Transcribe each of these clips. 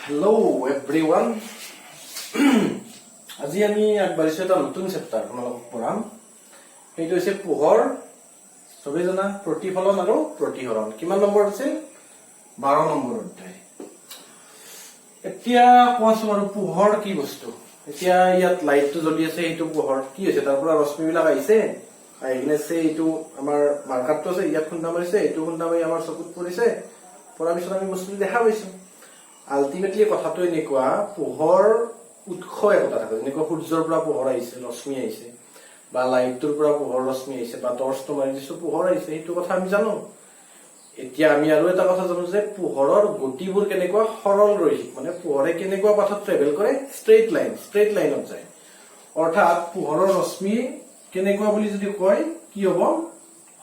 Hello' everyone, আজি আমি আগবাঢ়িছো এটা নতুন চেপ্টাৰ তোমালোকক পঢ়াম। সেইটো হৈছে পোহৰ, চবেই জানা, প্ৰতিফলন আৰু প্ৰতিসৰণ। কিমান নম্বৰ আছিল? 12 নম্বৰ অধ্যায়। এতিয়া কোৱাচোন বাৰু, পোহৰ কি বস্তু? এতিয়া ইয়াত লাইটটো জ্বলি আছে, সেইটো পোহৰ। কি হৈছে? তাৰ পৰা ৰশ্মিবিলাক আহিছে, আহি কিনে এইটো আমাৰ মাৰ্কাৰটো আছে, ইয়াত খুন্দা মাৰিছে। এইটো খুন্দা মাৰি আমাৰ চকুত পৰিছে। পৰাৰ পিছত আমি বস্তুটো দেখা পাইছো। আল্টিমেটলি কথাটো এনেকুৱা, পোহৰ উৎস একোটা থাকে। যেনেকুৱা সূৰ্যৰ পৰা পোহৰ আহিছে, ৰশ্মি আহিছে, বা লাইটটোৰ পৰা পোহৰ ৰশ্মি আহিছে, বা টৰ্চটো মাৰি দিছো, পোহৰ আহিছে, সেইটো কথা আমি জানো। এতিয়া আমি আৰু এটা কথা জানো যে পোহৰৰ গতিবোৰ কেনেকুৱা? সৰল ৰৈখিক। মানে পোহৰে কেনেকুৱা পথত ট্ৰেভেল কৰে? ষ্ট্ৰেইট লাইন, ষ্ট্ৰেইট লাইনত যায়। অৰ্থাৎ পোহৰৰ ৰশ্মি কেনেকুৱা বুলি যদি কয়, কি হব?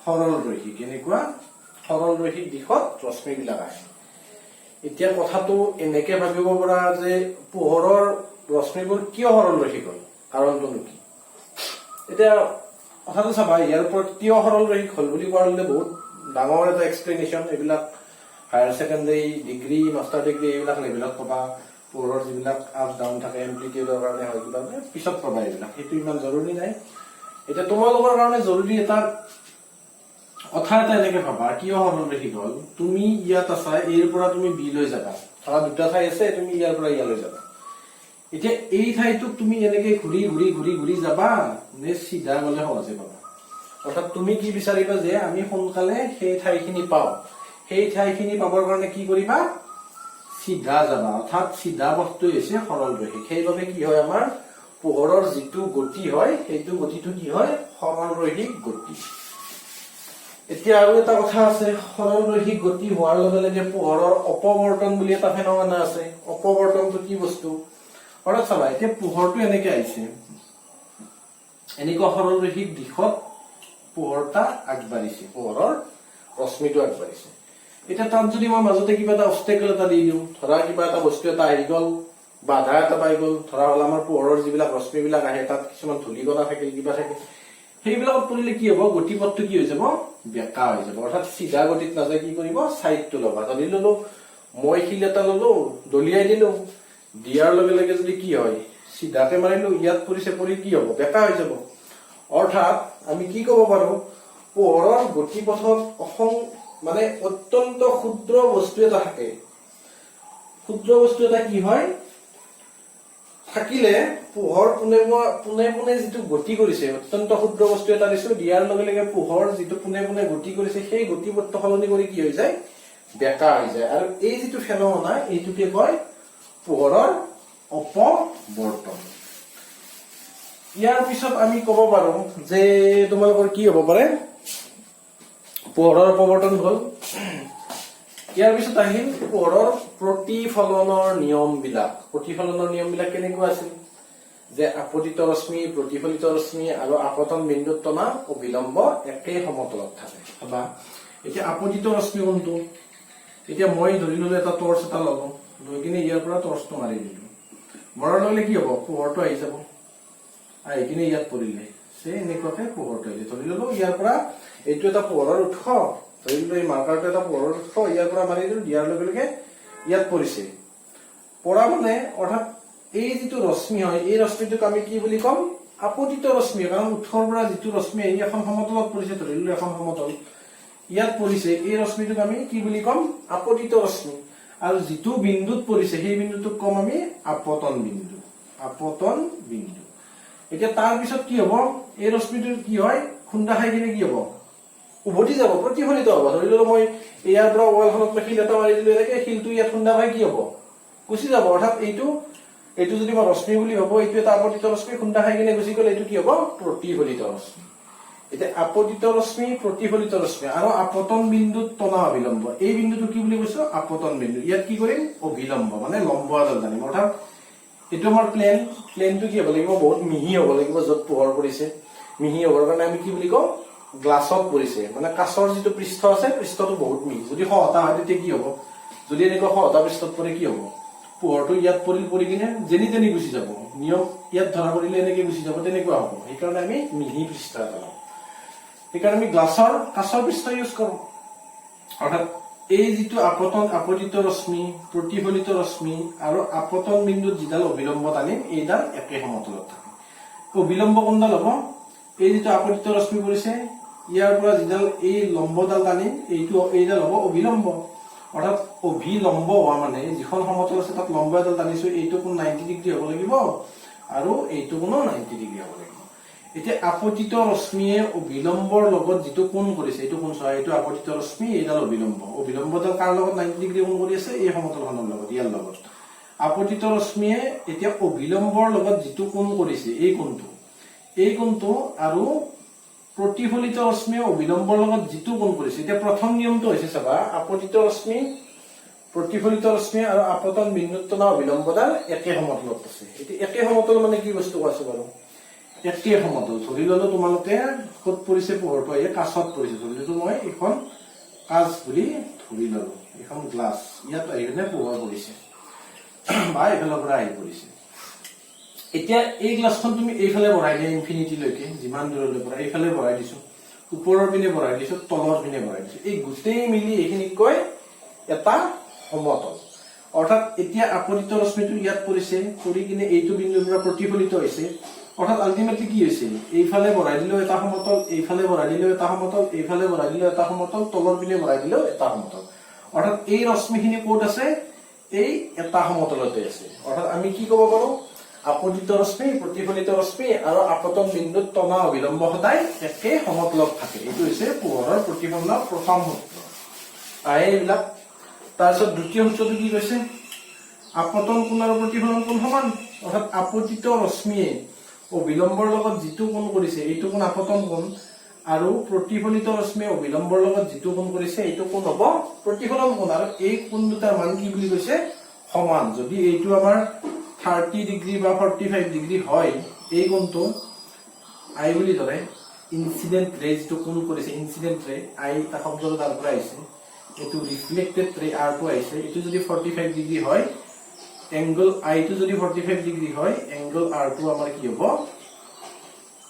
সৰল ৰৈখিক। কেনেকুৱা? সৰল ৰৈখিক দিশত ৰশ্মিবিলাক আহে। এতিয়া কথাটো এনেকে ভাবিব পৰা যে পোহৰৰ ৰশ্মিবোৰ কিয় সৰল ৰৈখিক হ'ল, কাৰণটোনো কি? এতিয়া কথাটো চাবা, ইয়াৰ ওপৰত কিয় সৰল ৰৈখিক হ'ল বুলি কোৱাৰ লগে বহুত ডাঙৰ এটা এক্সপ্লেনেশ্যন। এইবিলাক higher secondary, degree, master degree এইবিলাক লেভেলত পাবা। পোহৰৰ যিবিলাক আপ ডাউন থাকে, এম্প্লিটিউডৰ কাৰণে হয়, কিবা পিছত পাবা এইবিলাক। সেইটো ইমান জৰুৰী নাই। এতিয়া তোমালোকৰ কাৰণে জৰুৰী এটা কথা এটা এনেকে ভাবা, কিয় সৰল ৰৈখিক হ'ল? তুমি ইয়াত আছা, এৰ পৰা তুমি বি লৈ যাবা। ধৰা দুটা ঠাই আছে, তুমি ইয়াৰ পৰা ইয়ালৈ যাবা। এতিয়া এই ঠাইটোত তুমি এনেকে ঘূৰি ঘূৰি ঘূৰি ঘূৰি যাবা নে চিধা গলে সহজে পাবা? অৰ্থাৎ তুমি কি বিচাৰিবা যে আমি সোনকালে সেই ঠাইখিনি পাওঁ। সেই ঠাইখিনি পাবৰ কাৰণে কি কৰিবা? চিধা যাবা। অৰ্থাৎ চিধা পথটোৱে হৈছে সৰল ৰৈখিক। সেইবাবে কি হয়, আমাৰ পোহৰৰ যিটো গতি হয়, সেইটো গতিটো কি হয়? সৰল ৰৈখিক গতি। এতিয়া আৰু এটা কথা আছে। সৰল ৰৈখিক গতি হোৱাৰ লগে লগে পোহৰৰ অপবৰ্তন বুলি এটা ফেনমেনা আছে। অপবৰ্তনটো কি বস্তু? অৰ্থাৎ চাবা, এতিয়া পোহৰটো এনেকে আহিছে, এনেকুৱা সৰল ৰৈখিক দিশত পোহৰটা আগবাঢ়িছে, পোহৰৰ ৰশ্মিটো আগবাঢ়িছে। এতিয়া তাত যদি মই মাজতে কিবা এটা অবষ্টেকল এটা দি দিওঁ, ধৰা কিবা এটা বস্তু এটা আহি গ'ল, বাধা এটা পাই গ'ল, ধৰা হ'ল আমাৰ পোহৰৰ যিবিলাক ৰশ্মিবিলাক আহে, তাত কিছুমান ধূলিকণা থাকিল, কিবা থাকিল, সেইবিলাকত পৰিলে কি হ'ব? গতিপথটো কি হৈ যাব? বেকা হৈ যাব। অৰ্থাৎ চিধা গতিত নাযায় কি কৰিব? চাইডটো ল'বা। ধৰি ললো মই শিল এটা ললো, দলিয়াই দিলো। দিয়াৰ লগে লগে যদি কি হয়, চিধাকে মাৰিলো, ইয়াত পৰিছে, পৰি কি হ'ব? বেকা হৈ যাব। অৰ্থাৎ আমি কি ক'ব পাৰো, পোহৰৰ গতিপথত মানে অত্যন্ত ক্ষুদ্ৰ বস্তু এটা থাকে। ক্ষুদ্ৰ বস্তু এটা কি হয়, থাকিলে পোহৰ পোনে পোনে পোনে যিটো গতি কৰিছে, অত্যন্ত ক্ষুদ্ৰ বস্তু এটা দিছো, দিয়াৰ লগে লগে পোহৰ যিটো পোনে পোনে গতি কৰিছে, সেই গতিপথটো সলনি কৰি কি হৈ যায়? বেকা হৈ যায়। আৰু এই যিটো ফেনমেনা, এইটোকে কয় পোহৰৰ অপবৰ্তন। ইয়াৰ পিছত আমি ক'ব পাৰো যে তোমালোকৰ কি হ'ব পাৰে? পোহৰৰ অপবৰ্তন হ'ল। ইয়াৰ পিছত আহিল পোহৰৰ প্ৰতিফলনৰ নিয়মবিলাক। প্ৰতিফলনৰ নিয়মবিলাক কেনেকুৱা আছিল যে আপতিত ৰশ্মি, প্ৰতিফলিত ৰশ্মি আৰু আপতন বিন্দুত টনা অভিলম্ব একেই সমতলত থাকে। বা এতিয়া আপতিত ৰশ্মি কোনটো? এতিয়া মই ধৰি ললো এটা টৰ্চ এটা ললো, লৈ কিনে ইয়াৰ পৰা টৰ্চটো মাৰি দিলো। মৰাৰ লগে লগে কি হ'ব? পোহৰটো আহি যাব, আহি কিনে ইয়াত পৰিলে। এনেকুৱাকে পোহৰটো আহিছে। ধৰি ললো ইয়াৰ পৰা এইটো এটা পোহৰৰ উৎস, ধৰি ললো এই মাৰ্কাৰটো এটা পোহৰৰ উৎস, ইয়াৰ পৰা মাৰি দিলো। দিয়াৰ লগে লগে ইয়াত পৰিছে। পৰা মানে অৰ্থাৎ এই যিটো ৰশ্মি হয়, এই ৰশ্মিটোক আমি কি বুলি ক'ম? আপতিত ৰশ্মি। কাৰণ উৎসৰ পৰা যিটো ৰশ্মি আহি এখন সমতলত পৰিছে, ধৰি ললো এখন সমতল, ইয়াত পৰিছে, এই ৰশ্মিটোক আমি কি বুলি ক'ম? আপতিত ৰশ্মি। আৰু যিটো বিন্দুত পৰিছে, সেই বিন্দুটোক ক'ম আমি আপতন বিন্দু, আপতন বিন্দু। এতিয়া তাৰ পিছত কি হ'ব? এই ৰশ্মিটোৰ কি হয়? খুন্দা খাই কিনে কি হ'ব? উভতি যাব, প্ৰতিফলিত হ'ব। ধৰি ললো মই ইয়াৰ পৰা ৱালখনত মই শিল এটা মাৰি দিলো এনেকে, শিলটো ইয়াত খুন্দা খাই কি হ'ব? গুচি যাব। অৰ্থাৎ এইটো যদি মই ৰশ্মি বুলি ভাবো, এইটো এটা আপতিত ৰশ্মি, খুন্দা খাই কিনে গুচি গ'ল। এইটো কি হ'ব? প্ৰতিফলিত ৰশ্মি। এতিয়া আপতিত ৰশ্মি, প্ৰতিফলিত ৰশ্মি আৰু আপতন বিন্দুত টনা অভিলম্ব। এই বিন্দুটো কি বুলি কৈছো? আপতন বিন্দু। ইয়াত কি কৰিম? অভিলম্ব, মানে লম্ব এডাল টানিম। অৰ্থাৎ এইটো আমাৰ প্লেন। প্লেনটো কি হ'ব লাগিব? বহুত মিহি হ'ব লাগিব, য'ত পোহৰ পৰিছে। মিহি হ'বৰ কাৰণে আমি কি বুলি কওঁ? গ্লাছত পৰিছে, মানে কাঁচৰ যিটো পৃষ্ঠ আছে, পৃষ্ঠটো বহুত মিহি। যদি খহটা হয়, তেতিয়া কি হ'ব? যদি এনেকুৱা খহটা পৃষ্ঠত পৰে, কি হ'ব? পোহৰটো ইয়াত পৰিল, পৰি কিনে যেনি তেনি গুচি যাব। নিয়ম ইয়াত ধৰা পৰিলে এনেকে গুচি যাব, তেনেকুৱা হ'ব। সেইকাৰণে আমি মিহি পৃষ্ঠ এটা লওঁ। সেইকাৰণে আমি গ্লাছৰ, কাঁচৰ পৃষ্ঠ ইউজ কৰো। অৰ্থাৎ এই যিটো আপতন, আপতিত ৰশ্মি, প্ৰতিফলিত ৰশ্মি আৰু আপতন বিন্দুত যিডাল অভিলম্ব টানিম, এইডাল একে সমতলত থাকে। অভিলম্ব কোনডাল হ'ব? এই যিটো আপতিত ৰশ্মি পৰিছে, ইয়াৰ পৰা যিডাল এই লম্বডাল টানিম, এইডাল হ'ব অভিলম্ব। অৰ্থাৎ অভিলম্ব হোৱা মানে যিখন সমতল আছে তাত লম্ব এডাল টানিছো, এইটো কোণ 90 ডিগ্ৰী হ'ব লাগিব আৰু এইটো কোণো 90 ডিগ্ৰী হ'ব লাগিব। এতিয়া আপতিত ৰশ্মিয়ে অভিলম্বৰ লগত যিটো কোণ কৰিছে, এইটো কোণ চোৱা। এইটো আপতিত ৰশ্মি, এইডাল অভিলম্ব। অভিলম্বডাল কাৰ লগত 90 ডিগ্ৰী কোণ কৰি আছে? এই সমতলখনৰ লগত, ইয়াৰ লগত। আপতিত ৰশ্মিয়ে এতিয়া অভিলম্বৰ লগত যিটো কোণ কৰিছে, এই কোণটো আৰু প্ৰতিফলিত ৰশ্মিয়ে অভিলম্বৰ লগত যিটো কোণ কৰিছে। এতিয়া প্ৰথম নিয়মটো হৈছে, চাবা, আপতিত ৰশ্মি, প্ৰতিফলিত ৰশ্মি আৰু আপতন বিন্দুত টনা অভিলম্বডাল একে সমতলত আছে। এতিয়া একে সমতল মানে কি বস্তু কোৱাচোন বাৰু? একে সমতল, ধৰি ললো তোমালোকে ক'ত পৰিছে পোহৰটো, এই কাঁচত পৰিছে। ধৰি ললো মই এইখন কাঁচ বুলি ধৰি ললো, এইখন গ্লাছ। ইয়াত আহি কিনে পোহৰ পৰিছে বা এইফালৰ পৰা আহি পৰিছে। এতিয়া এই গ্লাছখন তুমি এইফালে বঢ়াই দিয়া ইনফিনিটিলৈকে, যিমান দূৰলৈ পৰা। এইফালে বঢ়াই দিছো, ওপৰৰ পিনে বঢ়াই দিছো, তলৰ পিনে বঢ়াই দিছো। এই গোটেই মিলি এইখিনিক কয় এটা সমতল। অৰ্থাৎ এতিয়া আপতিত ৰশ্মিটো ইয়াত পৰিছে, পৰি কিনে এইটো বিন্দুৰ পৰা প্ৰতিফলিত হৈছে। অৰ্থাৎ আল্টিমেটলি কি হৈছে? এইফালে বঢ়াই দিলেও এটা সমতল, এইফালে বঢ়াই দিলেও এটা সমতল, এইফালে বঢ়াই দিলেও এটা সমতল, তলৰ পিনে বঢ়াই দিলেও এটা সমতল। অৰ্থাৎ এই ৰশ্মিখিনি ক'ত আছে? এই এটা সমতলতে আছে। অৰ্থাৎ আমি কি ক'ব পাৰো? আপতিত ৰশ্মি, প্ৰতিফলিত ৰশ্মি আৰু আপতন বিন্দুত টনা অভিলম্ব সদায় একে সমতলত থাকে। এইটো হৈছে পোহৰৰ প্ৰতিফলনৰ প্ৰথম সূত্ৰ। আহে এইবিলাক। তাৰপিছত দ্বিতীয় সূত্ৰটো কি কৈছে? আপতন কোণ আৰু প্ৰতিফলন কোণ সমান। অৰ্থাৎ আপতিত ৰশ্মিয়ে অভিলম্বৰ লগত যিটো কোণ কৰিছে, এইটো কোণ আপতন কোণ আৰু প্ৰতিফলিত ৰশ্মিয়ে অভিলম্বৰ লগত যিটো কোণ কৰিছে, এইটো কোণ হ'ব প্ৰতিফলন কোণ। আৰু এই কোণ দুটাৰ মান কি বুলি কৈছে? সমান। যদি এইটো আমাৰ 30 ডিগ্ৰী বা 45 ডিগ্ৰী হয়, এই কোণটো আই বুলি ধৰে। ইনচিডেণ্ট ৰে যিটো কোণ কৰিছে, ইনচিডেণ্ট ৰে আই, তাৰ শব্দটো তাৰ পৰা আহিছে। এইটো ৰিফ্লেক্টেড ৰে আৰটো আহিছে। এইটো যদি 45 ডিগ্ৰী হয়, এংগল আইটো যদি 45 ডিগ্ৰী হয়, এংগল আৰটো আমাৰ কি হ'ব?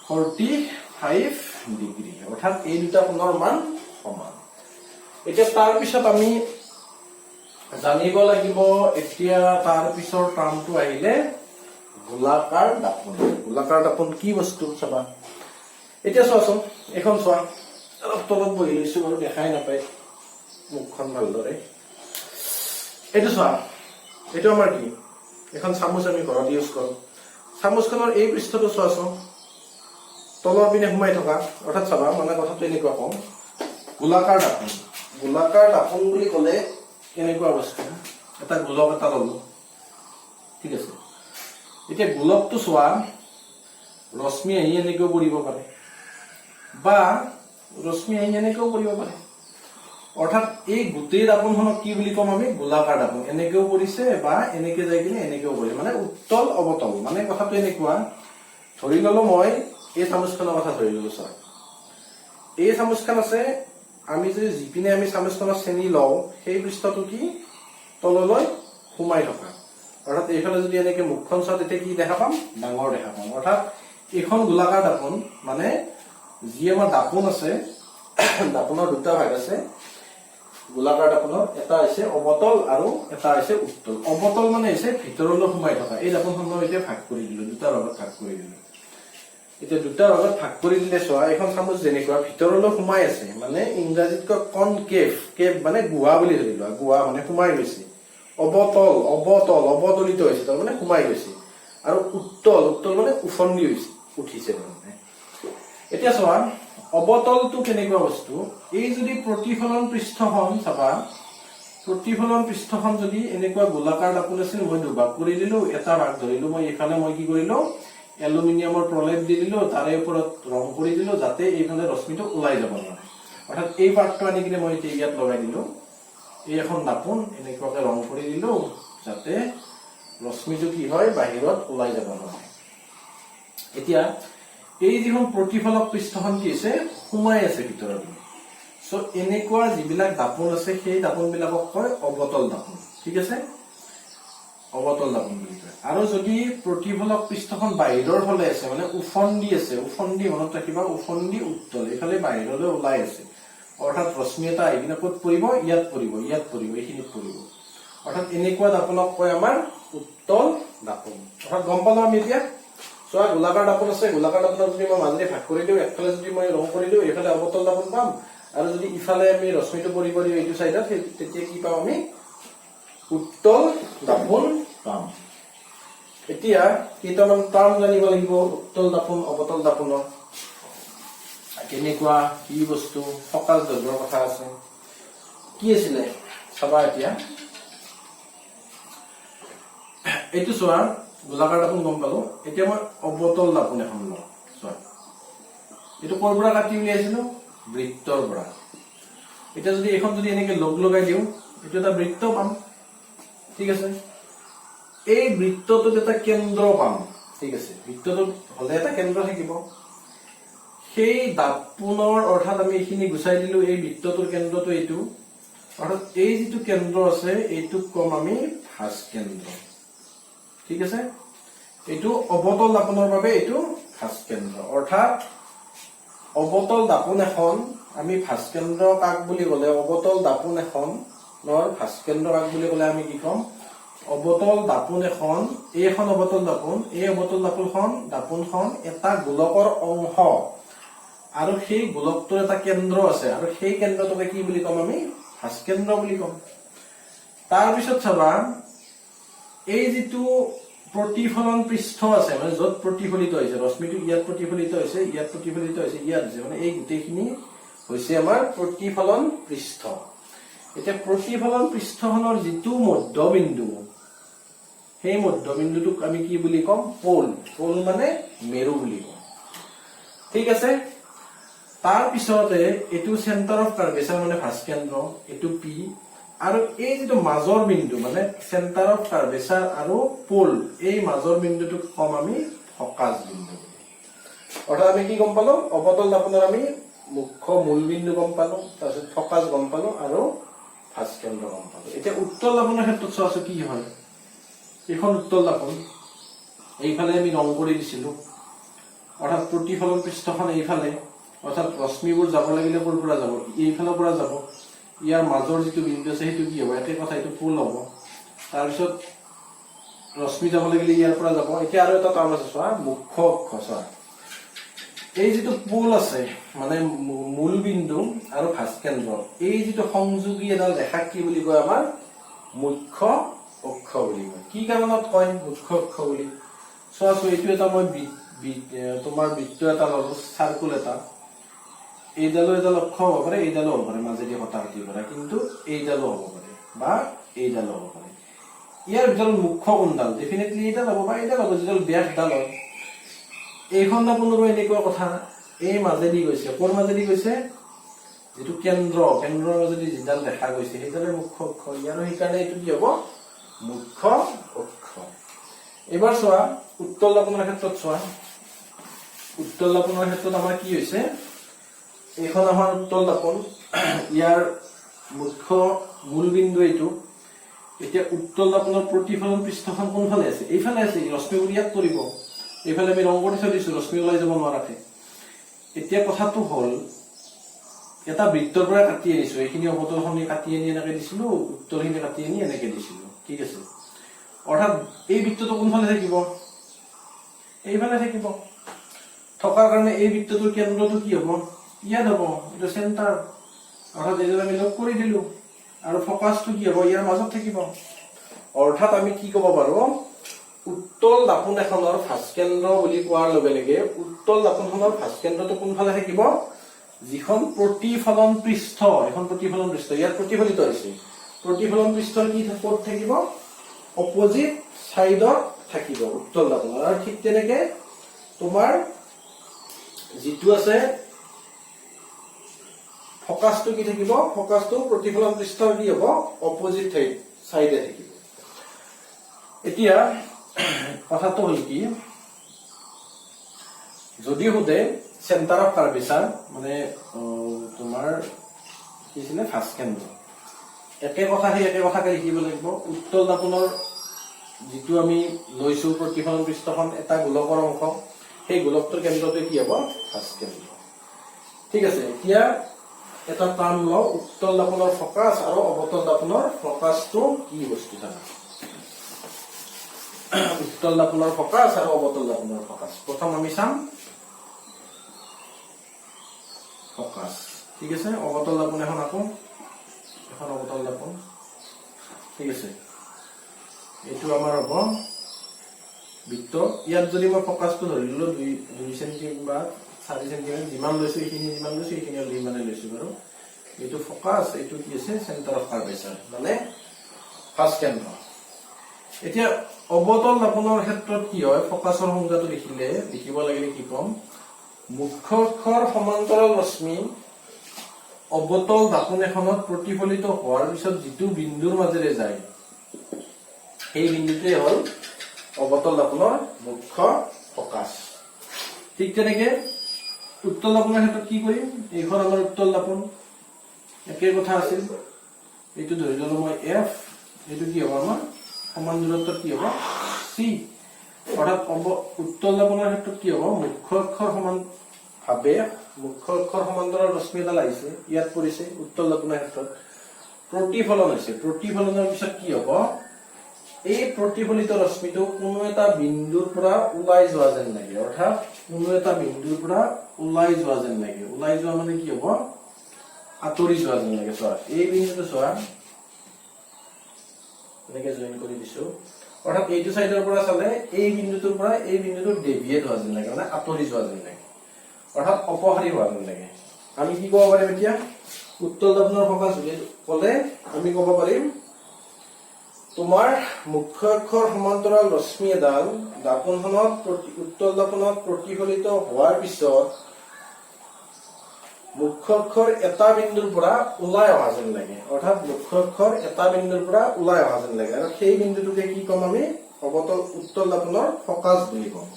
45 ডিগ্ৰী। অৰ্থাৎ এই দুটা কোণৰ মান সমান। এতিয়া তাৰপিছত আমি জানিব লাগিব, এতিয়া তাৰ পিছৰ টাৰ্মটো আহিলে গোলাকাৰ দাপোন। গোলাকাৰ দাপোন কি বস্তু চাবা। এতিয়া চোৱাচোন, এইখন চোৱা। অলপ তলত বহি লৈছো বাৰু, দেখাই নাপায় মুখখন ভালদৰে। এইটো চোৱা, এইটো আমাৰ কি? এখন চামুচ, আমি ঘৰত ইউজ কৰো। চামুচখনৰ এই পৃষ্ঠটো চোৱাচোন, তলৰ পিনে সোমাই থকা। অৰ্থাৎ চাবা, মানে কথাটো এনেকুৱা কওঁ, গোলাকাৰ দাপোন। গোলাকাৰ দাপোন বুলি ক'লে কেনেকুৱা বস্তু? এটা গোলক এটা ললো, ঠিক আছে? এতিয়া গোলকটো চোৱা, ৰশ্মি আহি এনেকেও পৰিব পাৰে বা ৰশ্মি আহি এনেকেও পৰিব পাৰে। অৰ্থাৎ এই গোটেই দাপোনখনক কি বুলি ক'ম আমি? গোলাকাৰ দাপোন। এনেকেও পৰিছে বা এনেকে যাই কিনে এনেকেও পৰিছে, মানে উত্তল অৱতল। মানে কথাটো এনেকুৱা, ধৰি ললো মই এই চামুচখনৰ কথা ধৰি ললো। চোৱা, এই চামুচখন আছে। আমি যদি যিপিনে আমি চামুচখনৰ চেনি লওঁ, সেই পৃষ্ঠটো কি তললৈ সোমাই থকা। অৰ্থাৎ এইফালে যদি এনেকে মুখখন চাওঁ, তেতিয়া কি দেখা পাম? ডাঙৰ দেখা পাম। অৰ্থাৎ এইখন গোলাকাৰ দাপোন। মানে যি আমাৰ দাপোন আছে, দাপোনৰ দুটা ভাগ আছে গোলাকাৰ দাপোনৰ। এটা হৈছে অৱতল আৰু এটা হৈছে উত্তল। অৱতল মানে হৈছে ভিতৰলৈ সোমাই থকা। এই দাপোনখন মই এতিয়া ভাগ কৰি দিলো, দুটা ভাগত ভাগ কৰি দিলো। এতিয়া দুটা ভাগত ভাগ কৰি দিলে চোৱা, এইখন চামুচ যেনেকুৱা ভিতৰলৈ সোমাই আছে, মানে ইংৰাজীত কয় কনকেভ। কেভ মানে গুহা বুলি ধৰি লোৱা। গুহা মানে সোমাই গৈছে। অৱতল, অৱতল, অৱতলিত হৈছে, তাৰমানে সোমাই গৈছে। আৰু উত্তল, উত্তল মানে উফন্দি হৈছে, উঠিছে তাৰমানে। এতিয়া চোৱা, অৱতলটো কেনেকুৱা বস্তু? এই যদি প্ৰতিফলন পৃষ্ঠখন চাবা, প্ৰতিফলন পৃষ্ঠখন যদি এনেকুৱা গোলাকাৰ দাপোন আছিল, মই দুভাগ কৰি দিলো। এটা ভাগ ধৰিলো মই এইফালে, মই কি কৰিলো? এলুমিনিয়ামৰ প্ৰলেপ দি দিলো, তাৰে ওপৰত ৰং কৰি দিলো, যাতে এইফালে ৰশ্মিটো ওলাই যাব নোৱাৰে। অৰ্থাৎ এই পাৰ্টটো আনি কিনে মই এতিয়া ইয়াত লগাই দিলো। এই এখন দাপোন এনেকুৱাকে ৰং কৰি দিলো, যাতে ৰশ্মিটো কি হয়, বাহিৰত ওলাই যাব নোৱাৰে। এতিয়া এই যিখন প্ৰতিফলক পৃষ্ঠখন কি হৈছে? সোমাই আছে ভিতৰত। চ' এনেকুৱা যিবিলাক দাপোন আছে, সেই দাপোন বিলাকক কয় অৱতল দাপোন, ঠিক আছে? অৱতল দাপোন বুলি কয়। আৰু যদি প্ৰতিফলক পৃষ্ঠখন বাহিৰৰ ফালে আছে, মানে উফন্দি আছে, উফন্দি মনত ৰাখিবা, উফন্দি উত্তল, এইফালে বাহিৰলৈ ওলাই আছে। অৰ্থাৎ ৰশ্মি এটা আহি কিনে ক'ত পৰিব? ইয়াত পৰিব, ইয়াত পৰিব, এইখিনিত পৰিব। অৰ্থাৎ এনেকুৱা দাপোনক কয় আমাৰ উত্তল দাপোন। অৰ্থাৎ গম পালো আমি এতিয়া। চোৱা, গোলাকাৰ দাপোন আছে। গোলাকাৰ দাপোনক যদি মই মাজেদি ভাগ কৰি দিওঁ, একফালে যদি মই ৰং কৰি দিওঁ, এইফালে অৱতল দাপোন পাম। আৰু যদি ইফালে আমি ৰশ্মিটো পৰিব দিওঁ এইটো চাইডত, সেই তেতিয়া কি পাম আমি? উত্তল দাপোন পাম। এতিয়া কেইটামান টাৰ্ম জানিব লাগিব উত্তল দাপোন, অৱতল দাপোনৰ কেনেকুৱা কি বস্তু, ফকাচ দৈৰ্ঘ্যৰ কথা আছে। কি আছিলে চাবা এতিয়া। এইটো চোৱা, গোলাকাৰ দাপোন গম পালো। এতিয়া মই অৱতল দাপোন এখন লওঁ। চোৱা, এইটো ক'ৰ পৰা কাটি উলিয়াইছিলো? বৃত্তৰ পৰা। এতিয়া যদি এইখন যদি এনেকে লগ লগাই দিওঁ, এইটো এটা বৃত্ত পাম, ঠিক আছে? এই বৃত্তটোত এটা কেন্দ্ৰ পাম, ঠিক আছে? বৃত্তটোত হলে এটা কেন্দ্ৰ থাকিব। সেই দাপোনৰ, অৰ্থাৎ আমি এইখিনি গুচাই দিলো, এই বৃত্তটোৰ কেন্দ্ৰটো এইটো। অৰ্থাৎ এই যিটো কেন্দ্ৰ আছে, এইটোক ক'ম আমি ভাঁজ কেন্দ্ৰ, ঠিক আছে? এইটো অৱতল দাপোনৰ বাবে এইটো ভাঁজ কেন্দ্ৰ। অৰ্থাৎ অৱতল দাপোন এখন আমি ভাঁজ কেন্দ্ৰ কাক বুলি ক'লে, অৱতল দাপোন এখনৰ ভাঁজ কেন্দ্ৰ কাক বুলি ক'লে আমি কি ক'ম? অৱতল দাপোন এখন, এইখন অৱতল দাপোন, এই অৱতল দাপোনখন এটা গোলকৰ অংশ আৰু সেই গোলকটোৰ এটা কেন্দ্ৰ আছে আৰু সেই কেন্দ্ৰটোকে কি বুলি ক'ম আমি? ভাঁজ কেন্দ্ৰ বুলি ক'ম। তাৰপিছত চাবা, এই যিটো প্ৰতিফলন পৃষ্ঠ আছে, মানে য'ত প্ৰতিফলিত হৈছে ৰশ্মিটো, ইয়াত প্ৰতিফলিত হৈছে, ইয়াত প্ৰতিফলিত হৈছে, ইয়াত হৈছে, মানে এই গোটেইখিনি হৈছে আমাৰ প্ৰতিফলন পৃষ্ঠ। এতিয়া প্ৰতিফলন পৃষ্ঠখনৰ যিটো মধ্যবিন্দু, সেই মধ্যবিন্দুটোক আমি কি বুলি ক'ম? প'ল। প'ল মানে মেৰু বুলি কওঁ, ঠিক আছে? তাৰ পিছতে এইটো চেণ্টাৰ অফ কাৰ্ভেচাৰ, মানে ভাঁজ কেন্দ্ৰ, এইটো পি। আৰু এই যিটো মাজৰ বিন্দু, মানে চেণ্টাৰ অফ কাৰ্ভেচাৰ আৰু প'ল, এই মাজৰ বিন্দুটোক ক'ম আমি ফকাচ বিন্দু বুলি। অৰ্থাৎ আমি কি গম পালো? অৱতল দাপোনৰ আমি মুখ্য মূল বিন্দু গম পালো, তাৰপিছত ফকাচ গম পালো আৰু ভাঁজ কেন্দ্ৰ গম পালো। এতিয়া উত্তল দাপোনৰ ক্ষেত্ৰত চোৱাচোন কি হয়। এইখন উত্তল দাপোন, এইফালে আমি ৰং কৰি দিছিলো। অৰ্থাৎ প্ৰতিফলন পৃষ্ঠখন এইফালে। অৰ্থাৎ ৰশ্মিবোৰ যাব লাগিলে ক'ৰ পৰা যাব? এইফালৰ পৰা যাব। ইয়াৰ মাজৰ যিটো বিন্দু আছে, সেইটো কি হ'ব? একে কথা, এইটো প'ল হ'ব। তাৰপিছত ৰশ্মি যাব লাগিলে ইয়াৰ পৰা যাব। এতিয়া আৰু এটা টাৰ্ম আছে, চোৱা, মুখ্য অক্ষ। চোৱা, এই যিটো প'ল আছে, মানে মূল বিন্দু আৰু ভাঁজ কেন্দ্ৰ, এই যিটো সংযোগী এডাল ৰেখাক কি বুলি কয়? আমাৰ মুখ্য অক্ষ বুলি কয়। কি কাৰণত কয় মুখ্য অক্ষ বুলি? চোৱাচোন, এইটো এটা মই তোমাৰ বৃত্ত এটা ললো, চাৰ্কুল এটা। এইডালো এডাল অক্ষ হ'ব পাৰে, এইডালো হ'ব পাৰে মাজেদি কটাকটি কৰা, কিন্তু এইডালো হ'ব পাৰে বা এইডালো হ'ব পাৰে। ইয়াৰ ভিতৰত মুখ্য কোনডাল? ডেফিনেটলি এইডাল হ'ব বা এইডাল হ'ব, যিডাল ব্যাসডাল হয়। এইখন দাপোনৰো এনেকুৱা কথা। এই মাজেদি গৈছে। ক'ৰ মাজেদি গৈছে? যিটো কেন্দ্ৰ, কেন্দ্ৰৰ মাজেদি যিডাল ৰেখা গৈছে, সেইডালে মুখ্য অক্ষ। ইয়াৰো সেইকাৰণে এইটো কি হ'ব? মুখ্য অক্ষ। এইবাৰ চোৱা, উত্তল দাপোনৰ ক্ষেত্ৰত চোৱা। উত্তল দাপোনৰ ক্ষেত্ৰত আমাৰ কি হৈছে? এইখন আমাৰ উত্তল দাপোন, ইয়াৰ মুখ্য মূল বিন্দু এইটো। এতিয়া উত্তল দাপোনৰ প্ৰতিফলন পৃষ্ঠখন কোনফালে আছে? এইফালে আছে। ৰশ্মিবোৰ ইয়াত পৰিব। এইফালে আমি ৰং কৰি থৈ দিছো ৰশ্মি ওলাই যাব নোৱাৰাকে। এতিয়া কথাটো হ'ল, এটা বৃত্তৰ পৰা কাটি আনিছো। এইখিনি অৱতলখিনি কাটি আনি এনেকে দিছিলো, উত্তলখিনি কাটি আনি এনেকে দিছিলো, ঠিক আছে? অৰ্থাৎ এই বৃত্তটো কোনফালে থাকিব? এইফালে থাকিব। থকাৰ কাৰণে এই বৃত্তটোৰ কেন্দ্ৰটো কি হ'ব? ইয়াত হ'ব। এইটো চেণ্টাৰ। অৰ্থাৎ এইডাল আমি লগ কৰি দিলো আৰু ফকাচটো কি হ'ব? ইয়াৰ মাজত থাকিব। অৰ্থাৎ আমি কি ক'ব পাৰো? উত্তল দাপোন এখনৰ ভাঁজ কেন্দ্ৰ বুলি কোৱাৰ লগে লগে উত্তল দাপোনখনৰ ভাঁজ কেন্দ্ৰটো কোনফালে থাকিব? যিখন প্ৰতিফলন পৃষ্ঠ, এখন প্ৰতিফলন পৃষ্ঠ, ইয়াত প্ৰতিফলিত হৈছে, প্ৰতিফলন পৃষ্ঠৰ কি ক'ত থাকিব? অপজিট চাইডত থাকিব উত্তল দাপোনৰ। আৰু ঠিক তেনেকে তোমাৰ যিটো আছে ফকাচটো কি থাকিব? ফকাচটো প্ৰতিফলন পৃষ্ঠৰ কি হ'ব? অপজিট চাইডে থাকিব। এতিয়া কথাটো হ'ল কি, যদি সোধে চেণ্টাৰ অফ কাৰ্ভেচাৰ, মানে তোমাৰ কি আছিলে, ভাঁজ কেন্দ্ৰ, একে কথা, সেই একে কথাকে লিখিব লাগিব। উত্তল দাপোনৰ যিটো আমি লৈছো, প্ৰতিফলন পৃষ্ঠখন এটা গোলকৰ অংশ, সেই গোলকটোৰ কেন্দ্ৰটোৱে কি হ'ব? ভাঁজ কেন্দ্ৰ, ঠিক আছে? এতিয়া এটা টাৰ্ম লওঁ, উত্তল দাপোনৰ ফকাছ আৰু অৱতল দাপোনৰ ফকাছটো কি বস্তু জানা। উত্তল দাপোনৰ ফকাছ আৰু অৱতল দাপোনৰ ফকাছ। প্ৰথম আমি চাম ফকাছ, ঠিক আছে? অৱতল দাপোন এখন আকৌ, এখন অৱতল দাপোন, ঠিক আছে? এইটো আমাৰ হ'ব বৃত্ত। ইয়াত যদি মই ফকাছটো ধৰি ললো 2 2 চেণ্টিমিটাৰ বা 4 চেণ্টিমিটাৰ, যিমান লৈছো এইখিনি, যিমান লৈছো এইখিনি সিমানে লৈছো বাৰু। এইটো ফকাছ, এইটো কি আছে? চেণ্টাৰ অফ কাৰ্ভেচাৰ, মানে ভাঁজ কেন্দ্ৰ। এতিয়া অৱতল দাপোনৰ ক্ষেত্ৰত কি হয়? ফকাছৰ সংজ্ঞাটো লিখিলে, লিখিব লাগিলে কি ক'ম? মুখ্য অক্ষৰ সমান্তৰাল ৰশ্মি অৱতল দাপোন এখনত প্ৰতিফলিত হোৱাৰ পিছত যিটো বিন্দুৰ মাজেৰে যায়, সেই বিন্দুটোৱে হ'ল অৱতল দাপোনৰ মুখ্য ফকাছ। ঠিক তেনেকে উত্তল দাপোনৰ ক্ষেত্ৰত কি কৰিম? এইখন আমাৰ উত্তল দাপোন, একে কথা আছিল। এইটো ধৰি ললো মই এফ। এইটো কি হ'ব? আমাৰ সমান দূৰত্বত কি হ'ব? চি। অৰ্থাৎ উত্তল দাপোনৰ ক্ষেত্ৰত কি হ'ব? মুখ্য অক্ষৰ সমান ভাৱে মুখ্য অক্ষৰ সমান্তৰাল ৰশ্মি এডাল আহিছে, ইয়াত পৰিছে। উত্তল দাপোনৰ ক্ষেত্ৰত প্ৰতিফলন হৈছে। প্ৰতিফলনৰ পিছত কি হ'ব? এই প্ৰতিফলিত ৰশ্মিটো কোনো এটা বিন্দুৰ পৰা ওলাই যোৱা যেন লাগে। অৰ্থাৎ কোনো এটা বিন্দুৰ পৰা ওলাই যোৱা যেন লাগে। ওলাই যোৱা মানে কি হ'ব? আঁতৰি যোৱা যেন লাগে। চোৱা, এই বিন্দুটো চোৱা, এনেকে জইন কৰি দিছো। অৰ্থাৎ এইটো চাইডৰ পৰা চালে এই বিন্দুটোৰ পৰা এই বিন্দুটো ডেভিয়েট হোৱা যেন লাগে, মানে আঁতৰি যোৱা যেন লাগে, অৰ্থাৎ অপসাৰী হোৱা যেন লাগে। আমি কি ক'ব পাৰিম এতিয়া? উত্তল দাপোনৰ ফকাছ বুলি ক'লে আমি ক'ব পাৰিম, তোমাৰ মুখ্য অক্ষৰ সমান্তৰাল ৰশ্মি এডাল দাপোনখনত উত্তল দাপোনত প্ৰতিফলিত হোৱাৰ পিছত মুখ্য অক্ষৰ এটা বিন্দুৰ পৰা ওলাই অহা যেন লাগে। অৰ্থাৎ মুখ্য অক্ষৰ এটা বিন্দুৰ পৰা ওলাই অহা যেন লাগে আৰু সেই বিন্দুটোকে কি ক'ম আমি? উত্তল দাপোনৰ ফকাছ বুলি ক'ম,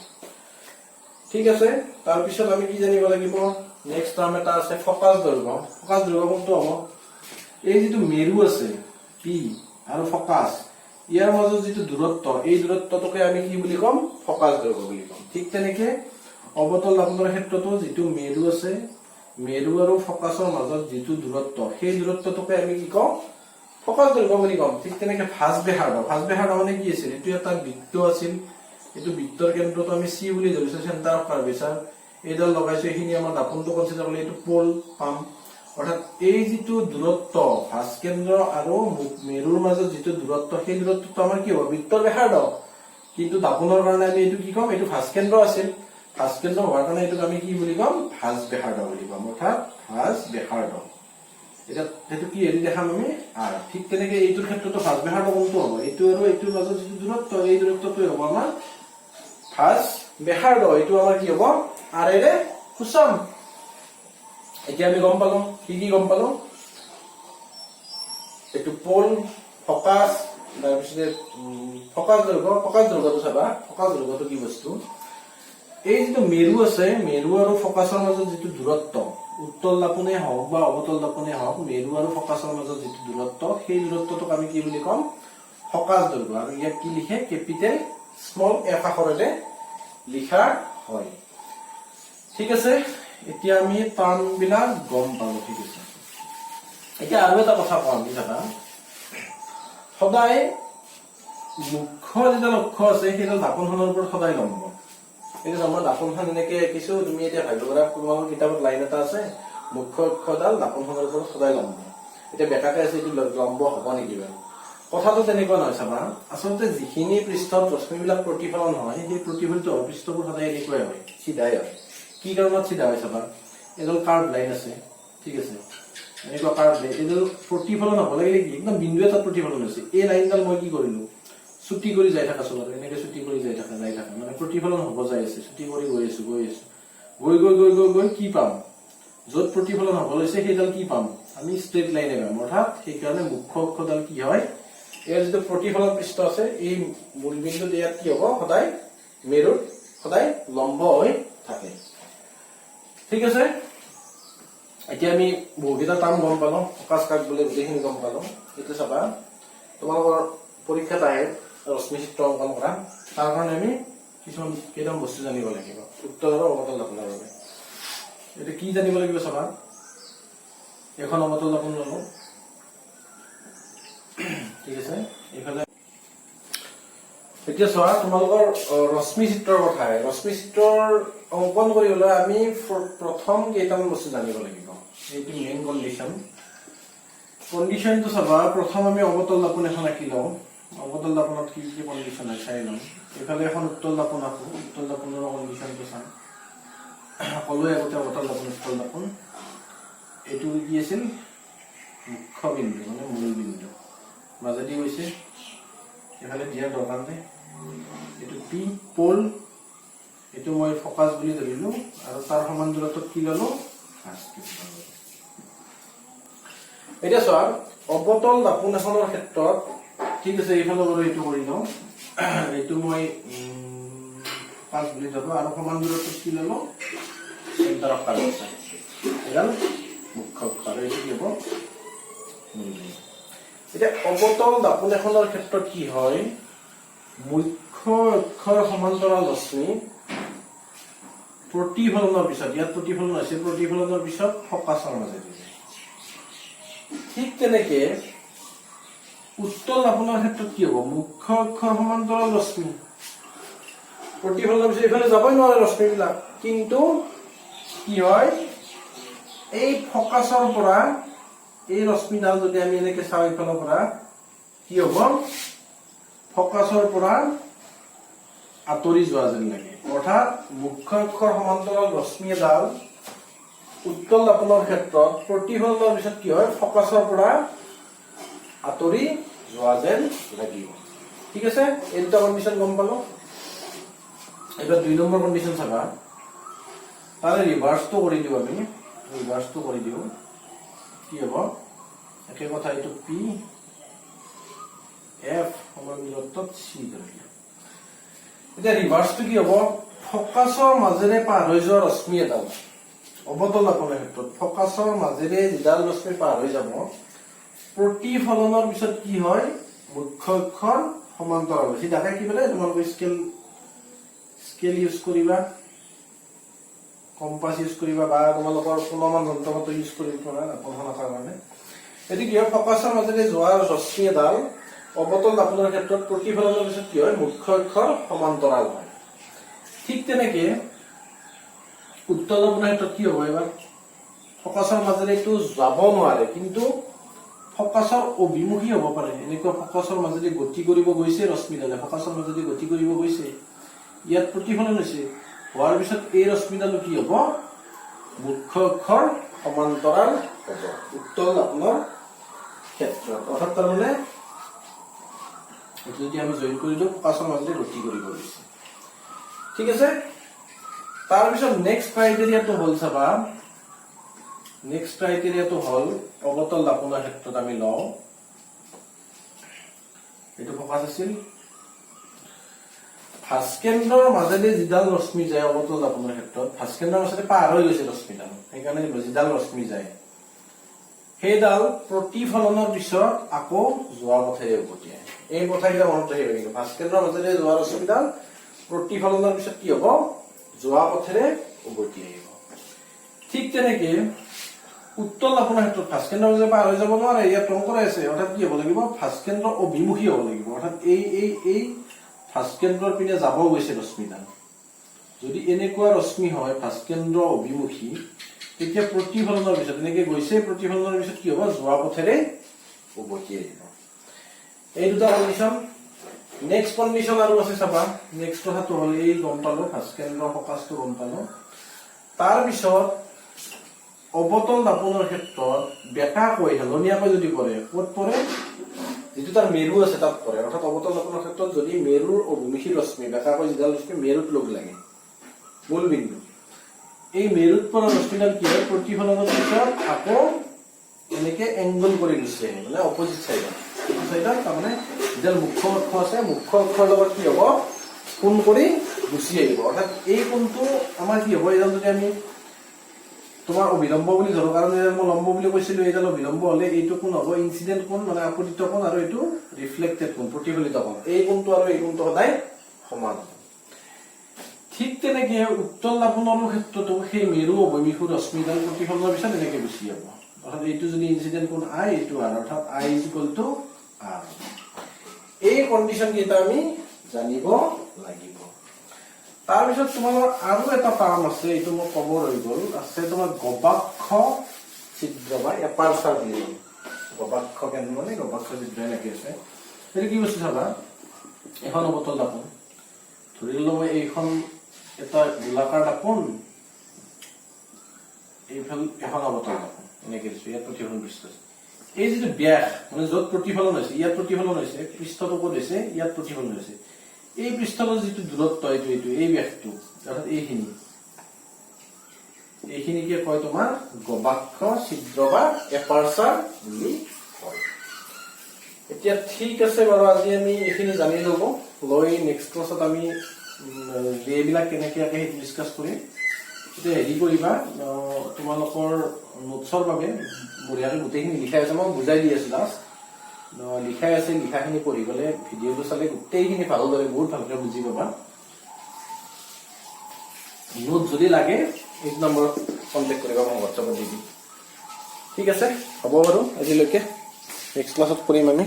ঠিক আছে? তাৰপিছত আমি কি জানিব লাগিব? নেক্সট টাৰ্ম এটা আছে, ফকাছ দৈৰ্ঘ্য। ফকাছ দৈৰ্ঘ্য কোনটো হ'ব? এই যিটো মেৰু আছে পি আৰু ফকাছ, ইয়াৰ মাজত যিটো দূৰত্ব, এই দূৰত্বটোকে আমি কি বুলি ক'ম? ফকাছ দৈৰ্ঘ্য বুলি ক'ম। ঠিক তেনেকে অৱতল দাপোনৰ ক্ষেত্ৰতো যিটো মেৰু আছে, মেৰু আৰু ফকাছৰ মাজত যিটো দূৰত্ব, সেই দূৰত্বটোকে আমি কি কওঁ? ফকাছ দৈৰ্ঘ্য বুলি ক'ম। ঠিক তেনেকে ভাঁজ ব্যাসাৰ্ধ। ভাঁজ ব্যাসাৰ্ধ মানে কি আছিল? এইটো এটা বৃত্ত আছিল। এইটো বৃত্তৰ কেন্দ্ৰটো আমি চি বুলি ধৰিছো, চেণ্টাৰ অফ কাৰ্ভেচাৰ। এইডাল লগাইছো, এইখিনি আমাৰ দাপোনটো কনচিডাৰ কৰিলে এইটো পল পাম। অৰ্থাৎ এই যিটো দূৰত্ব, ভাঁজ কেন্দ্ৰ আৰু মেৰুৰ মাজত যিটো দূৰত্ব, সেই দূৰত্বটো আমাৰ কি হ'ব? বৃত্তৰ ব্যাসাৰ্ধ। কিন্তু দাপোনৰ কাৰণে আমি এইটো কি ক'ম? এইটো ভাঁজ কেন্দ্ৰ আছিল। ভাঁজ কেন্দ্ৰ হোৱাৰ কাৰণে এইটোক আমি কি বুলি ক'ম? ভাঁজ ব্যাসাৰ্ধ বুলি ক'ম। অৰ্থাৎ ভাঁজ ব্যাসাৰ্ধ এতিয়া সেইটো কি হেৰি দেখাম আমি? আৰ। ঠিক তেনেকে এইটোৰ ক্ষেত্ৰতো ভাঁজ ব্যাসাৰ্ধ কোনটো হ'ব? এইটো আৰু এইটোৰ মাজত যিটো দূৰত্ব, এই দূৰত্বটোৱে হ'ব আমাৰ ভাঁজ ব্যাসাৰ্ধ। এইটো আমাৰ কি হ'ব? আৰেৰে সূচাম। এতিয়া আমি গম পালো। কি কি গম পালো? এইটো পল, ফকাছ, তাৰপিছতে ফকাছ দৈৰ্ঘ্য। ফকাছ দৈৰ্ঘ্যটো চাবা, ফকাছ দৈৰ্ঘ্যটো কি বস্তু? এই যিটো মেৰু আছে, মেৰু আৰু ফকাছৰ মাজত যিটো দূৰত্ব, উত্তল দাপোনে হওক বা অৱতল দাপোনে হওক, মেৰু আৰু ফকাছৰ মাজত যিটো দূৰত্ব, সেই দূৰত্বটোক আমি কি বুলি ক'ম? ফকাছ দৈৰ্ঘ্য। আৰু ইয়াক কি লিখে? কেপিটেল স্মল এফ আখৰেৰে লিখা হয়, ঠিক আছে? এতিয়া আমি টাৰ্ম বিলাক গম পালো, ঠিক আছে? এতিয়া আৰু এটা কথা কওঁ আমি। চাবা, সদায় মুখ্য যিডাল অক্ষ আছে, সেইডাল দাপোনখনৰ ওপৰত সদায় লম্ব। এতিয়া আমাৰ দাপোনখন এনেকে আঁকিছো। তুমি এতিয়া ভাবিব পাৰা, তোমালোকৰ কিতাপত লাইন এটা আছে, মুখ্য অক্ষডাল দাপোনখনৰ ওপৰত সদায় লম্ব। এতিয়া বেকাকে আছে, এইটো লম্ব হ'ব নেকি বাৰু? কথাটো তেনেকুৱা নহয়। চাবা, আচলতে যিখিনি পৃষ্ঠত ৰশ্মিবিলাক প্ৰতিফলন হয়, সেই প্ৰতিফলিত হোৱা পৃষ্ঠবোৰ সদায় এনেকুৱাই হয়, চিধাই হয়। কি কাৰণত চিধা হয় চাবা। এডাল কাৰ্ভ লাইন আছে, ঠিক আছে? এনেকুৱা কাৰ্ভ লাইন। এইডাল প্ৰতিফলন হ'ব লাগিলে কি, একদম বিন্দু এটাত প্ৰতিফলন হৈছে। এই লাইনডাল মই কি কৰিলো? চুটি কৰি যাই থাকা চবতে, এনেকে চুটি কৰি যাই থাকা, যাই থাকা, মানে প্ৰতিফলন হ'ব যাই আছে। চুটি কৰি গৈ আছো, গৈ আছো, গৈ গৈ গৈ গৈ গৈ কি পাম? য'ত প্ৰতিফলন হ'ব লৈছে, সেইডাল কি পাম আমি? ষ্ট্ৰেইট লাইনে পাম। অৰ্থাৎ সেইকাৰণে মুখ্য অক্ষডাল কি হয়? ইয়াৰ যিটো প্ৰতিফলন পৃষ্ঠ আছে, এই মূল বিন্দুত ইয়াত কি হ'ব? সদায় মেৰুত সদায় লম্ব হৈ থাকে, ঠিক আছে? এতিয়া আমি বহুকেইটা টাৰ্ম গম পালো, ফকাছ কাক বোলে গোটেইখিনি গম পালো। এতিয়া চাবা, তোমালোকৰ পৰীক্ষাত আহে ৰশ্মি চিত্ৰ অংকন কৰা। তাৰ কাৰণে আমি কিছুমান কেইটামান বস্তু জানিব লাগিব উত্তল আৰু অৱতল দাপোনৰ বাবে। এতিয়া কি জানিব লাগিব চাবা। এখন অৱতল দাপোন ললো, ঠিক আছে। এইফালে এতিয়া চোৱা, তোমালোকৰ ৰশ্মি চিত্ৰৰ কথা আহে। ৰশ্মি চিত্ৰৰ অংকন কৰিবলৈ আমি প্ৰথম কেইটামান বস্তু জানিব লাগিব। এইটো মেইন কণ্ডিশ্যন। কণ্ডিশ্যনটো চাবা, প্ৰথম আমি অৱতল দাপোন এখন আঁকি লওঁ। অৱতল দাপোনত কি কি কণ্ডিশ্যন হয় চাই লওঁ। এইফালে এখন উত্তল দাপোন আঁকো। উত্তল দাপোনৰ কণ্ডিশ্যনটো চাম। ক'লোৱে আগতে, অৱতল দাপোন, উত্তল দাপোন। এইটো কি আছিল? মুখ্য বিন্দু, মানে মূল বিন্দু মাজেদি গৈছে। এইফালে দিয়াৰ দৰকাৰ নাই। এইটো পি, পল। এইটো মই ফকাছ বুলি ধৰিলো আৰু তাৰ সমান দূৰত্বত কি ললো? ভাঁজ। এতিয়া চোৱা, অৱতল দাপোন এখনৰ ক্ষেত্ৰত, ঠিক আছে, এইফালে বাৰু এইটো কৰি লওঁ। এইটো মই পাঁচ বুলি ধৰো আৰু সমান দূৰত্বত কি ললো? Centre of curvature. এডাল মুখ্য অক্ষ আৰু এইটো কি হ'ব? মূল বিন্দু। এতিয়া অৱতল দাপোন এখনৰ ক্ষেত্ৰত কি হয়? মুখ্য অক্ষৰ সমান্তৰাল ৰশ্মি প্ৰতিফলনৰ পিছত, ইয়াত প্ৰতিফলন হৈছে, প্ৰতিফলনৰ পিছত ফকাছৰ মাজেদি যায়। ঠিক তেনেকে উত্তল দাপোনৰ ক্ষেত্ৰত কি হ'ব? মুখ্য অক্ষৰ সমান্তৰাল ৰশ্মি প্ৰতিফলনৰ পিছত এইফালে যাবই নোৱাৰে ৰশ্মিবিলাক। কিন্তু কি হয়? এই ফকাছৰ পৰা এই ৰশ্মিডাল যদি আমি এনেকে চাওঁ এইফালৰ পৰা, কি হ'ব? ফকাছৰ পৰা আঁতৰি যোৱা যেন লাগে। অৰ্থাৎ মুখ্য অক্ষৰ সমান্তৰাল ৰশ্মি এডাল উত্তল দাপোনৰ ক্ষেত্ৰত প্ৰতিফলনৰ পিছত কি হয়? ফকাছৰ পৰা আঁতৰি যোৱা যেন লাগিব। ঠিক আছে, এই দুটা কণ্ডিশ্যন গম পালো। এইবাৰ 2 নম্বৰ কণ্ডিশ্যন চাবা। তাৰে ৰিভাৰ্চটো কৰি দিওঁ আমি। ৰিভাৰ্চটো কৰি দিওঁ, কি হ'ব? একে কথা, এইটো পি, এফ, সমান দূৰত্বত চি ধৰিলো। এতিয়া ৰিভাৰ্চটো কি হ'ব? ফকাছৰ মাজেৰে পাৰ হৈ যোৱা ৰশ্মি এডাল, অৱতল দাপোনৰ ক্ষেত্ৰত ফকাছৰ মাজেৰে যিডাল ৰশ্মি পাৰ হৈ যাব, প্ৰতিফলনৰ পিছত কি হয়? মুখ্য অক্ষৰ সমান্তৰাল হয়। চিধাকে কি বোলে? তোমালোকে স্কেল ইউজ কৰিবা, কম্পাছ ইউজ কৰিবা বা তোমালোকৰ কোনমান যন্ত্ৰপাতি ইউজ কৰিব পাৰা দাপোনখন আঁকাৰ কাৰণে। এইটো কি হয়? ফকাছৰ মাজেৰে যোৱা ৰশ্মি এডাল অৱতল দাপোনৰ ক্ষেত্ৰত প্ৰতিফলনৰ পিছত কি হয়? মুখ্য অক্ষৰ সমান্তৰাল হয়। ঠিক তেনেকে উত্তল দাপোনৰ ক্ষেত্ৰত কি হ'ব? এবাৰ ফকাছৰ মাজেৰে এইটো যাব নোৱাৰে, কিন্তু ফকাছৰ অভিমুখী হ'ব পাৰে। এনেকুৱা ফকাছৰ মাজেদি গতি কৰিব গৈছে ৰশ্মিডালে, ফকাছৰ মাজেদি গতি কৰিব গৈছে, ইয়াত প্ৰতিফলন হৈছে। হোৱাৰ পিছত এই ৰশ্মিডালো কি হ'ব? মুখ্য অক্ষৰ সমান্তৰাল হ'ব উত্তল দাপোনৰ ক্ষেত্ৰত। অৰ্থাৎ তাৰমানে এইটো যদি আমি জইন কৰি দিওঁ, ফকাছৰ মাজেদি গতি কৰিব গৈছে। ঠিক আছে। তাৰপিছত নেক্সট ক্ৰাইটেৰিয়াটো হ'ল, চাবা, নেক্সট ক্ৰাইটেৰিয়াটো হ'ল অৱতল দাপোনৰ ক্ষেত্ৰত আমি লওঁ, এইটো ফকাছ আছিল। ভাঁজকেন্দ্ৰৰ মাজেদি যিডাল ৰশ্মি যায়, অৱতল দাপোনৰ ক্ষেত্ৰত ভাঁজকেন্দ্ৰৰ মাজেদি পাৰ হৈ গৈছে ৰশ্মিডাল, সেইকাৰণে যিডাল ৰশ্মি যায়, সেইডাল প্ৰতিফলনৰ পিছত আকৌ যোৱা পথেৰে উভতি আহে। এই কথাকেইটা মনত ৰাখিব কিন্তু। ভাঁজকেন্দ্ৰৰ মাজেৰে যোৱা ৰশ্মিডাল প্ৰতিফলনৰ পিছত কি হ'ব? যোৱা পথেৰে উভতি আহিব। ঠিক তেনেকে উত্তল দাপোনৰ ক্ষেত্ৰত ভাঁজকেন্দ্ৰৰ মাজেৰে পাৰ হৈ যাব নোৱাৰে, ইয়াত ৰং কৰাই আছে। অৰ্থাৎ কি হ'ব লাগিব? ভাঁজকেন্দ্ৰ অভিমুখী হ'ব লাগিব। অৰ্থাৎ এই ভাঁজকেন্দ্ৰৰ পিনে যাব গৈছে ৰশ্মিডাল। যদি এনেকুৱা ৰশ্মি হয় ভাঁজকেন্দ্ৰ অভিমুখী, তেতিয়া প্ৰতিফলনৰ পিছত এনেকে গৈছে, প্ৰতিফলনৰ পিছত কি হ'ব? যোৱা পথেৰে উভতি আহিব। এই দুটা কণ্ডিশ্যন। নেক্সট কণ্ডিশ্যন আৰু আছে, চাবা। নেক্সট কথাটো হ'ল, এই গম পালো, ভাঁজকেন্দ্ৰ ফকাছটো গম পালো। তাৰপিছত অৱতল দাপোনৰ ক্ষেত্ৰত বেঁকাকৈ, হেলনীয়াকৈ যদি পৰে, ক'ত পৰে? যিটো তাৰ মেৰু আছে তাত পৰে। অৰ্থাৎ অৱতল দাপোনৰ ক্ষেত্ৰত যদি মেৰুৰ অভিমুখী ৰশ্মি, বেঁকাকৈ যিডাল ৰশ্মি মেৰুত লগ লাগে, মূল বিন্দু, এই মেৰুত পৰা ৰশ্মিডাল কি হয়? প্ৰতিফলনৰ পিছত আকৌ এনেকে এংগল কৰি গুচি আহে, মানে অপজিট চাইডত, এইটো চাইডত। তাৰমানে যিডাল মুখ্য অক্ষ আছে, মুখ্য অক্ষৰ লগত কি হ'ব? কোণ কৰি গুচি আহিব। অৰ্থাৎ এই কোণটো আমাৰ কি হ'ব? এইডাল যদি আমি তোমাৰ অভিলম্ব বুলি ধৰো, কাৰণ এইডাল মই লম্ব বুলি কৈছিলো, এইডাল অভিলম্ব হলে এইটো কোণ হ'ব ইনচিডেণ্ট কোণ, মানে আপতিত কোণ, আৰু এইটো ৰিফ্লেক্টেড কোণ, প্ৰতিফলিত কোণ। এই কোণটো আৰু এই কোণটো সদায় সমান হ'ব। ঠিক তেনেকে উত্তল দাপোনৰো ক্ষেত্ৰতো সেই মেৰু অভিমুখী ৰশ্মিডাল প্ৰতিফলনৰ পিছত এনেকে গুচি যাব। অৰ্থাৎ এইটো যদি ইনচিডেণ্ট কোণ আই, এইটো আৰ, অৰ্থাৎ I is equal to R. এই কণ্ডিশ্যন কেইটা আমি জানিব লাগিব। তাৰপিছত তোমালোকৰ আৰু এটা টাৰ্ম আছে, এইটো মই ক'ব ৰৈ গ'ল। আছে তোমাৰ গৱাক্ষ ছিদ্ৰ বা এপাৰচাৰ বুলি কয়। গৱাক্ষ কেন মানে গৱাক্ষ ছিদ্ৰ এনেকে আছে। সেইটো কি বস্তু চাবা। এখন অৱতল দাপোন ধৰি ললো মই। এইখন এটা গোলাকাৰ দাপোন, এইফাল এখন অৱতল দাপোন এনেকে দিছো। ইয়াত প্ৰতিফলন পৃষ্ঠ আছে। এই যিটো ব্যাস, মানে য'ত প্ৰতিফলন হৈছে, ইয়াত প্ৰতিফলন হৈছে, পৃষ্ঠটো ক'ত হৈছে? ইয়াত প্ৰতিফলন হৈছে। এই পৃষ্ঠটোৰ যিটো দূৰত্ব, এইটো এই ব্যাসটো, অৰ্থাৎ এইখিনি, এইখিনিকে কয় তোমাৰ গৱাক্ষ ছিদ্ৰ বা এপাৰচাৰ বুলি কয়। এতিয়া ঠিক আছে বাৰু, আজি আমি এইখিনি জানি ল'ব লৈ নেক্সট ক্লাছত আমি এইবিলাক কেনেকে আঁকে সেইটো ডিছকাছ কৰিম। এতিয়া হেৰি কৰিবা, তোমালোকৰ নোটছৰ বাবে বঢ়িয়াকৈ গোটেইখিনি লিখাই আছে। মই বুজাই দি আছো লাষ্ট। লিখাই আছে, লিখাখিনি পঢ়ি গ'লে, ভিডিঅ'টো চালে গোটেইখিনি ভালদৰে, বহুত ভালকে বুজি পাবা। নোট যদি লাগে, এইটো নম্বৰত কণ্টেক্ট কৰিবা, মই হোৱাটছএপত দি দিম। ঠিক আছে, হ'ব বাৰু আজিলৈকে। নেক্সট ক্লাছত কৰিম আমি।